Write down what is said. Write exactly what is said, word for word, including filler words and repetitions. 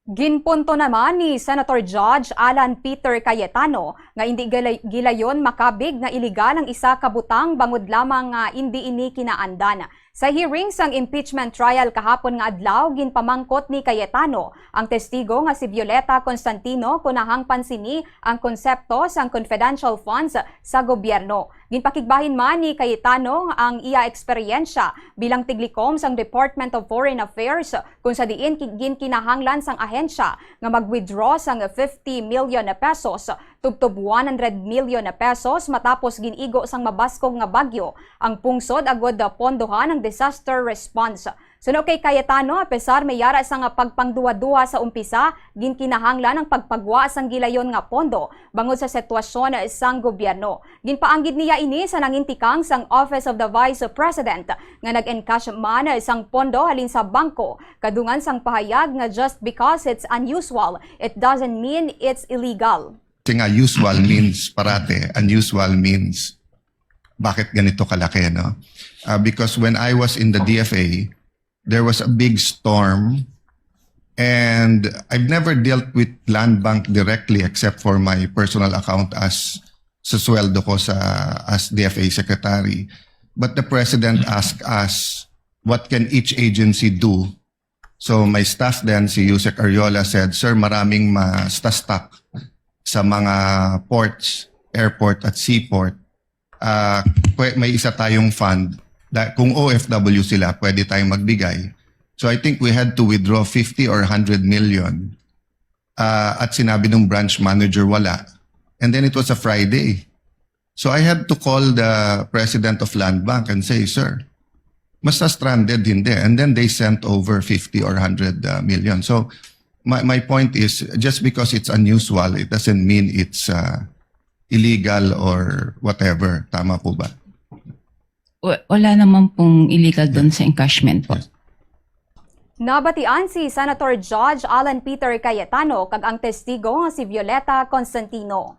Ginpunto naman ni Senator Judge Alan Peter Cayetano nga indi gilay-, gilayon makabig nga iligal ang isa ka butang bangod lamang nga indi ini kinaandan. Sa hearing sang impeachment trial kahapon nga adlaw, ginpamangkot ni Cayetano ang testigo nga si Violeta Constantino kon nahangpan sini ang konsepto sang confidential funds sa gobyerno. Ginpakigbahin man ni Cayetano ang iya eksperyensya bilang tiglikom sang Department of Foreign Affairs, kung sa diin ki-, ginkinahanglan sang ahensya nga mag-withdraw sang fifty million pesos tubtob one hundred million pesos matapos gin-igo sang mabaskog nga bagyo ang pungsod agud pondohan ang disaster response. Suno kay Cayetano, apesar may yara sang pagpangduha-duha sa umpisa, ginkinahanglan ang pagpagwa sang gilayon nga pondo bangod sa sitwasyon sang gobyerno. Ginpaanggid niya ini sa nangintikang sang Office of the Vice President nga nag-encash man sang pondo halin sa bangko, kadungan sang pahayag nga just because it's unusual, it doesn't mean it's illegal. Kasi nga, usual means parate, unusual means bakit ganito kalaki, no? Uh, because when I was in the D F A, there was a big storm, and I've never dealt with Land Bank directly except for my personal account as sa sweldo ko sa as D F A secretary. But the president asked us, what can each agency do? So my staff then, si Usec Ariola, said, "Sir, maraming mastastak sa mga ports, airport at seaport. Ah, pwe- may isa tayong fund. Da, kung O F W sila, pwede tayong magbigay." So I think we had to withdraw fifty or one hundred million. Ah, at sinabi ng branch manager, wala. And then it was a Friday. So I had to call the president of Land Bank and say, "Sir, basta stranded, hindi." And then they sent over fifty or one hundred uh, million. So my, my point is, just because it's unusual, it doesn't mean it's uh, illegal or whatever. Tama po ba? Wa- Wala naman pong illegal doon sa encashment po. Nabatian si Senator Judge Alan Peter Cayetano kag ang testigo nga si Violeta Constantino.